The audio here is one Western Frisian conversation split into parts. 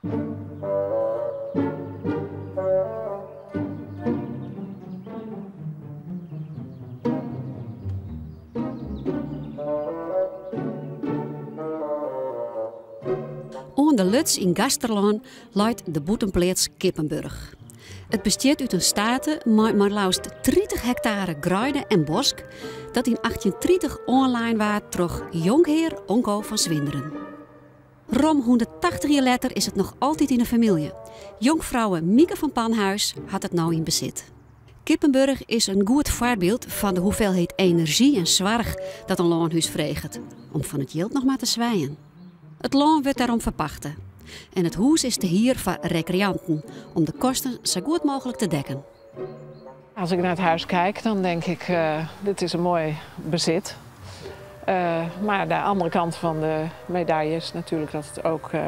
Oan de Luts yn Gaasterlân leit de bûtenpleats Kippenburg. It bestiet út in state mei mar leafst 30 hektare greide en bosk dat yn 1830 oanlein waard troch jonkhear Onco van Swinderen. Rom 180 jier letter is it noch altyd yn 'e famylje. Jonkfrouwe Mieke van Panhuis hat it no yn besit. Kippenburg is in goed foarbyld fan de hoeveelheid enerzjy en soarch dat in lânhús freget, om fan it jild noch mar te swijen. It lân wurdt dêrom ferpachte en it hûs is te hier foar rekreanten om de kosten sa goed mooglik te dekken. Als ik naar het huis kijk, dan denk ik, uh, dit is een mooi bezit. Uh, maar de andere kant van de medaille is natuurlijk dat het ook uh,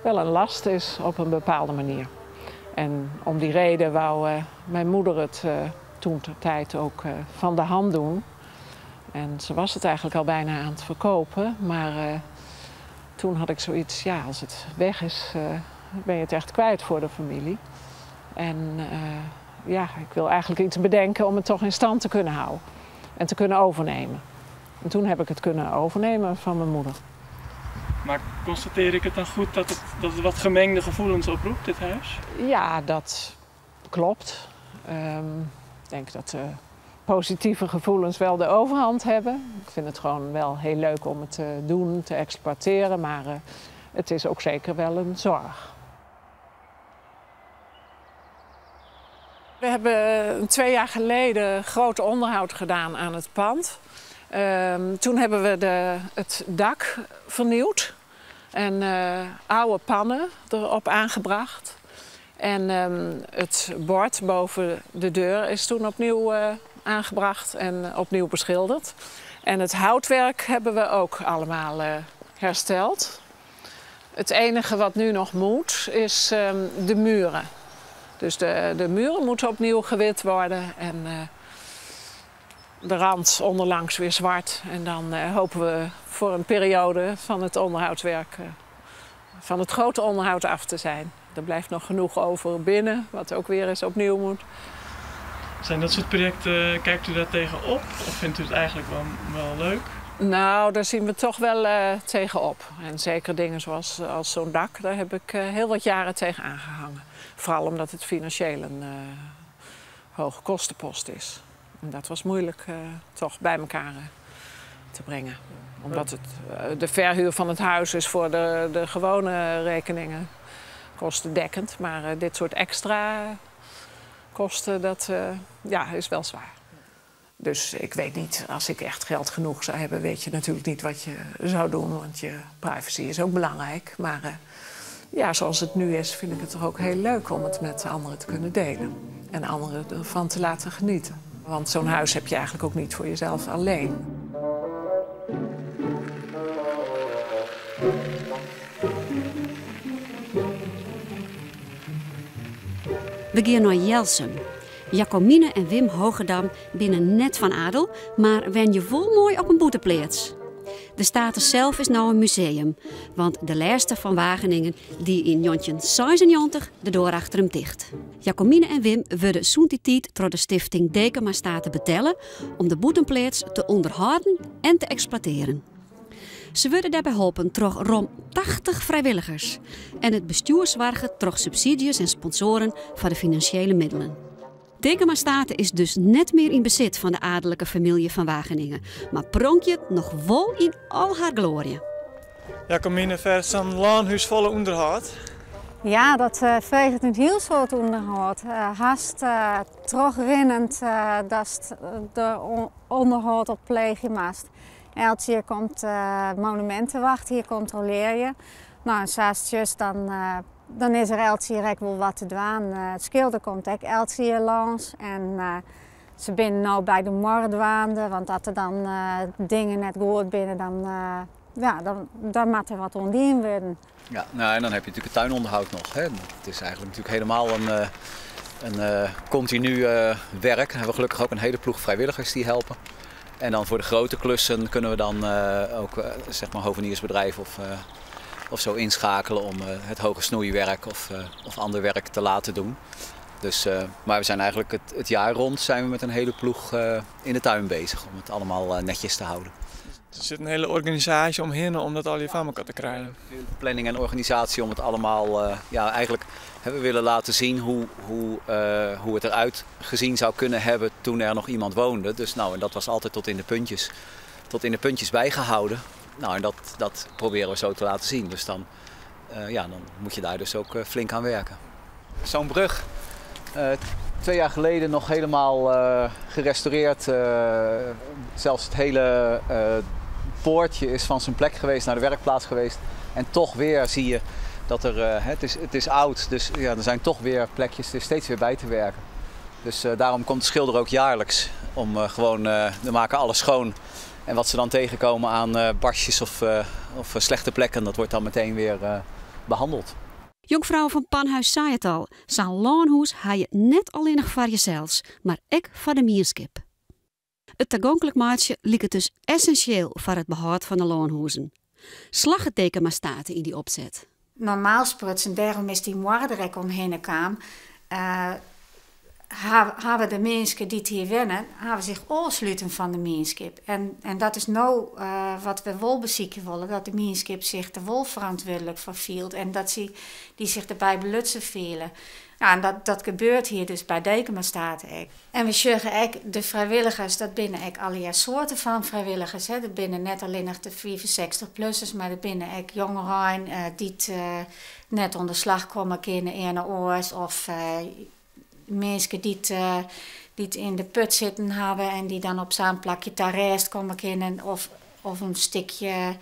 wel een last is op een bepaalde manier. En om die reden wou mijn moeder het toen ter tijd ook van de hand doen. En ze was het eigenlijk al bijna aan het verkopen. Maar toen had ik zoiets, ja, als het weg is, ben je het echt kwijt voor de familie. En ja, ik wil eigenlijk iets bedenken om het toch in stand te kunnen houden en te kunnen overnemen. En toen heb ik het kunnen overnemen van mijn moeder. Maar constateer ik het dan goed dat het wat gemengde gevoelens oproept, dit huis? Ja, dat klopt. Ik denk dat de positieve gevoelens wel de overhand hebben. Ik vind het gewoon wel heel leuk om het te doen, te exploiteren, maar het is ook zeker wel een zorg. We hebben 2 jaar geleden groot onderhoud gedaan aan het pand. Toen hebben we het dak vernieuwd en oude pannen erop aangebracht. En het bord boven de deur is toen opnieuw aangebracht en opnieuw beschilderd. En het houtwerk hebben we ook allemaal hersteld. Het enige wat nu nog moet is de muren. Dus de muren moeten opnieuw gewit worden en de rand onderlangs weer zwart. En dan hopen we voor een periode van het onderhoudswerk, van het grote onderhoud af te zijn. Er blijft nog genoeg over binnen, wat ook weer eens opnieuw moet. Zijn dat soort projecten, kijkt u daar tegenop of vindt u het eigenlijk wel leuk? Nou, daar zien we toch wel tegenop. En zeker dingen zoals als zo'n dak, daar heb ik heel wat jaren tegen aangehangen. Vooral omdat het financieel een hoge kostenpost is. En dat was moeilijk toch bij elkaar te brengen. Omdat de verhuur van het huis is voor de gewone rekeningen kostendekkend. Maar dit soort extra kosten, dat ja, is wel zwaar. Dus ik weet niet, als ik echt geld genoeg zou hebben, weet je natuurlijk niet wat je zou doen. Want je privacy is ook belangrijk. Maar ja, zoals het nu is, vind ik het toch ook heel leuk om het met anderen te kunnen delen. En anderen ervan te laten genieten. Want zo'n huis heb je eigenlijk ook niet voor jezelf alleen. We gean nei Jelsum. Jacomine en Wim Hoogedam binne net fan adel, mar wenje wol moai op in bûtenpleats. De state sels is no in museum, want de lêste Van Wageningen die yn 1996 de doar achter him ticht. Jacomine en Wim wurde sûnt dy tiid troch de stifting Dekema State betelle om de bûtenpleats te ûnderhâlden en te eksploitearjen. Se wurde dêrby holpen troch rom 80 frijwilligers en it bestjoer soarget troch subsydzjes en sponsoaren foar de finansjele middelen. Dekema State is dus net mear yn besit fan de adelike famylje Van Wageningen, mar pronket noch wol yn al har gloarje. Jacomine, ferget sa'n lânhûs folle ûnderhâld? Ja, dat freget in hiel soad ûnderhâld. Hast trochrinnend datst der ûnderhâld op pleegje moatst. Elk jier komt de monumintewacht hjir kontrolearje. No, en sa ast dan is der elk jier ek wol wat te dwaan. It skilder komt ek elk jier lâns en se binne no by de muorre dwaande, want as der dan dingen net goed binne, dan, ja, dan moat der wat oan dien wurde. Ja, nou en dan heb je natuurlijk het tuinonderhoud nog. Hè. Het is eigenlijk natuurlijk helemaal een continu werk. Dan hebben we gelukkig ook een hele ploeg vrijwilligers die helpen. En dan voor de grote klussen kunnen we dan ook zeg maar hoveniersbedrijven of of zo inschakelen om het hoge snoeiwerk of, of ander werk te laten doen. Dus, maar we zijn eigenlijk het jaar rond zijn we met een hele ploeg in de tuin bezig om het allemaal netjes te houden. Er zit in hiele organisaasje omhinne om dat allegear foar elkoar te krijen. Planning en organisatie om het allemaal, ja, eigenlijk hebben we willen laten zien hoe het eruit gezien zou kunnen hebben toen er nog iemand woonde. Dus, nou, en dat was altijd tot in de puntjes bijgehouden. Nou, en dat proberen we zo te laten zien. Dus dan, ja, dan moet je daar dus ook flink aan werken. Zo'n brug, 2 jaar geleden nog helemaal gerestaureerd. Zelfs het hele poortje is van zijn plek geweest naar de werkplaats geweest. En toch weer zie je dat er, het is oud, dus ja, er zijn toch weer plekjes, er is steeds weer bij te werken. Dus daarom komt de schilder ook jaarlijks om gewoon, we maken alles schoon. En wat ze dan tegenkomen aan barstjes of slechte plekken, dat wordt dan meteen weer behandeld. Jonkvrouw van Panhuis sei it al. Sa'n lânhûs ha je net allinnich foar jesels, mar ek foar de mienskip. It tagonklik meitsjen liket dus essinsjeel foar it behâld fan de lânhûzen. Slagget Dekema State yn dy opset? Normaal sprutsen, dêrom is dy moarre der ek omhinne kaam. Hawwe de minsken dy't hjir wennen, hawwe sich ôfsletten fan de mienskip. En dat is no wat we wol besykje wolle, dat de mienskip sich der wol ferantwurdlik foar fielt en dat sy dy sich derby belutsen fiele. Ja, en dat gebeurt hjir dus by Dekema State ek. En we sjogge ek de frijwilligers, dat binne ek allegear soarten fan frijwilligers. Hè. Dat binne net allinnich de 65-plussers, mar dat binne ek jongerein dy't net oan de slach komme kinne earne oars. Of minsken dy't yn de put sitten hawwe en dy't dan op sa'n plakje ta rêst komme kinne. Of in stikje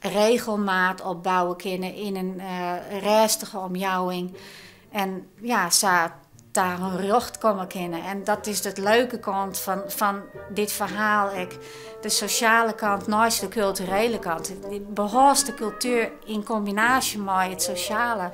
regelmaat opbouwe kinne yn in rêstige omjouwing. En ja, sa ta harren rjocht komme kinne. En dat is de leuke kant fan dit ferhaal. Ek. De sosjale kant neist de kulturele kant. Behâldst de kultuer yn kombinaasje mei it sosjale.